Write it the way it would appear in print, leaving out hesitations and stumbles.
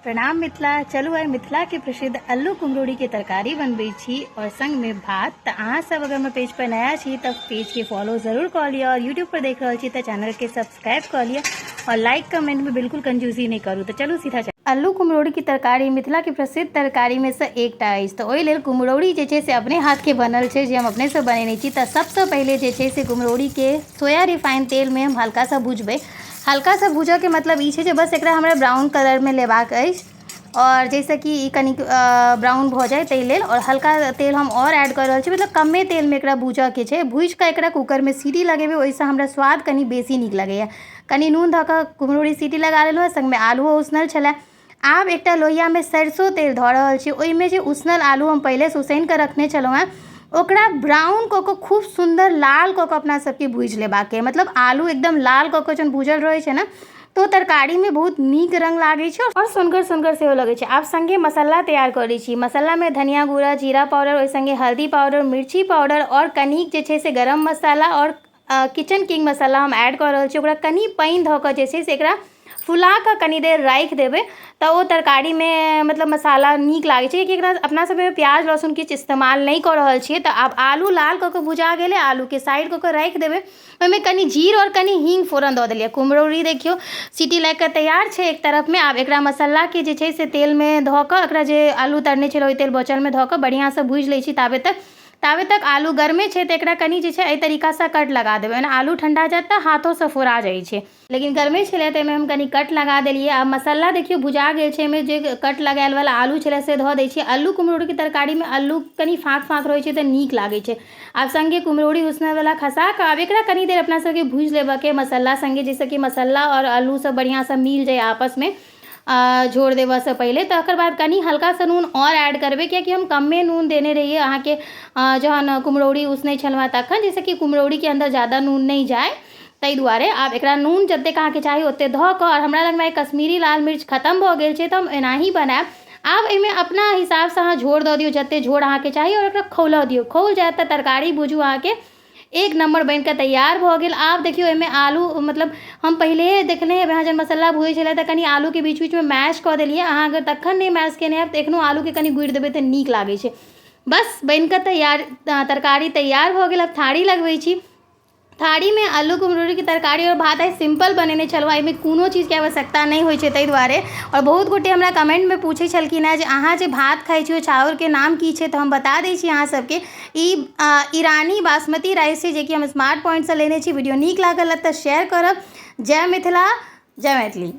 प्रणाम मिथिला। चलू आइ मिथिला के प्रसिद्ध अल्लू कुम्हरौरी के तरकारी बनबै छी और संग में भात। तऽ अहाँ सब अगर हमर पेज पर नया छी तऽ पेज के फॉलो जरूर कऽ लिअ और यूट्यूब पर देख रहल छी तऽ चैनल के सब्सक्राइब कऽ लिअ और लाइक कमेंट में बिल्कुल कंजूसी नहीं करू। तऽ चलू सीधा अल्लू कुम्हरौरी के तरकारी मिथिला के प्रसिद्ध तरकारी में से एकटा अछि। तऽ ओहि लेल कुम्हरौरी जे छै से अपने हाथ के बनल छै, जे हम अपने से बनेने छी। तऽ सबसँ पहिले जे छै से कुम्हरौरी के सोया रिफाइन तेल में हम हल्का सा भुजबै। हल्का सा भूजऽके मतलब ई छै जे बस एकरा हमरा ब्राउन कलरमे लेबाक अछि आओर जाहिसँ कि ई कनिक ब्राउन भऽ जाय ताहि लेल। आओर हल्का तेल हम आओर ऐड कऽ रहल छी, मतलब कमे तेलमे एकरा भूजऽके छै। भूजिकऽ एकरा कूकरमे सीटी लगेबै, ओहिसँ हमरा स्वाद कनि बेसी नीक लगैए। कनि नून धऽ कऽ कुम्हरौरी सीटी लगा लेलहुँ हँ, सङ्गमे आलुओ उसनल छलै। आब एकटा लोहियामे सरिसो तेल धऽ रहल छी। ओहिमे जे उसनल आलू हम पहिलेसँ उसनि कऽ रखने छलहुँ हेँ, ओकरा ब्राउन कऽ कऽ, खूब सुन्दर लाल कऽ कऽ अपना सबके भूजि लेबाक अइ। मतलब आलू एकदम लाल कऽ कऽ जहन भूजल रहै छै ने, तऽ ओ तरकारीमे बहुत नीक रङ्ग लागै छै आओर सोनगर सोनगर सेहो लगै छै। आब सङ्गे मसाला तैयार कऽ लै छी। मसालामे धनिया गुड़ा, जीरा पाउडर, ओहि सङ्गे हल्दी पाउडर, मिर्ची पाउडर आओर कनिक जे छै से गरम मसाला आओर किचन किंग मसाला हम ऐड कऽ रहल छी। ओकरा कनि पानि धऽ कऽ जे छै से एकरा फुला कऽ कनि देर राखि देबै, तऽ ओ तरकारीमे मतलब मसाला नीक लागै छै, किएकि एकरा अपना सबमे प्याज लहसुन किछु इस्तेमाल नहि कऽ रहल छियै। तऽ आब आलू लाल कऽ कऽ भुजा गेलै, आलूके साइड कऽ कऽ राखि देबै। ओहिमे कनि जीर आओर कनि हींग फोरन दऽ देलियै। कुम्हरौरी देखियौ, सीटी लागि कऽ तैयार छै एक तरफमे। आब एकरा मसालाके जे छै से तेलमे धऽ कऽ, एकरा जे आलू तरने छलहुँ ओहि तेल बचलमे धऽ कऽ बढ़िआँसँ भूजि लै छी। ताबे तक आलू गरमे छै, तऽ एकरा कनि जे छै एहि तरीकासँ कट लगा देबै। ओना आलू ठण्डा जायत तऽ हाथोसँ फोड़ा जाइ छै, लेकिन गरमे छलै तऽ एहिमे हम कनि कट लगा देलियै। आब मसाला देखियौ भुजा गेल छै, एहिमे जे कट लगायलवला आलू छलै से धऽ दै छियै। अल्लू कुम्हरौरीके तरकारीमे अल्लू कनि फाँक फाँक रहै छै तऽ नीक लागै छै। आब सङ्गे कुम्हरौरी उसनयवला खसा कऽ आब एकरा कनि देर अपना सबके भूजि लेबऽके मसाला सङ्गे, जाहिसँ कि मसाला आओर आलू सब बढ़िआँसँ मिल जाय आपसमे झोर देबऽसँ पहिले। तकर बाद कनि हल्का सा नून आओर ऐड करबै, कियाकि हम कमे नून देने रहियै अहाँके जहन कुम्हरौरी उसनै छलहुँ हेँ तखन, जाहिसँ कि कुम्हरौरीके अन्दर ज्यादा नून नहि जाय, ताहि दुआरे। आब एकरा नून जतेक अहाँके चाही ओतेक धऽ कऽ, आओर हमरा लगमे आइ कश्मीरी लाल मिर्च खतम भऽ गेल छै, तऽ हम एनाही बनायब। आब एहिमे अपना हिसाबसँ अहाँ झोर दऽ दियौ, जतेक झोर अहाँके चाही, आओर एकरा खौलऽ दियौ। खौल जायत तऽ तरकारी बुझू अहाँके एक नम्बर बनिकऽ तैयार भऽ गेल। आब देखियौ, एहिमे आलू, मतलब हम पहिलेहे देखने हेबै अहाँ, जहन मसाला भुजै छलै तऽ कनि आलूके बीच बीचमे मैश कऽ देलियै। अहाँ अगर तखन नहि मैश केने हैब तऽ एखनो आलूके कनि गुड़ि देबै तऽ नीक लागै छै। बस बनिकऽ तैयार तरकारी तैयार भऽ गेल। आब थारी लगबै छी। थारीमे आलू कुम्हरौरीके तरकारी आओर भात आइ सिम्पल बनेने छलहुँ। एहिमे कोनो चीजके आवश्यकता नहि होइ छै, ताहि दुआरे। आओर बहुत गोटे हमरा कमेन्टमे पूछै छलखिन हेँ जे अहाँ जे भात खाइ छी ओहि चाउरके नाम की छै। तऽ हम बता दै छी अहाँ सबके, ई ईरानी बासमती राइस छै, जेकि हम स्मार्ट पॉइंटसँ लेने छी। वीडियो नीक लागल तऽ शेयर करब। जय मिथिला, जय मैथिली।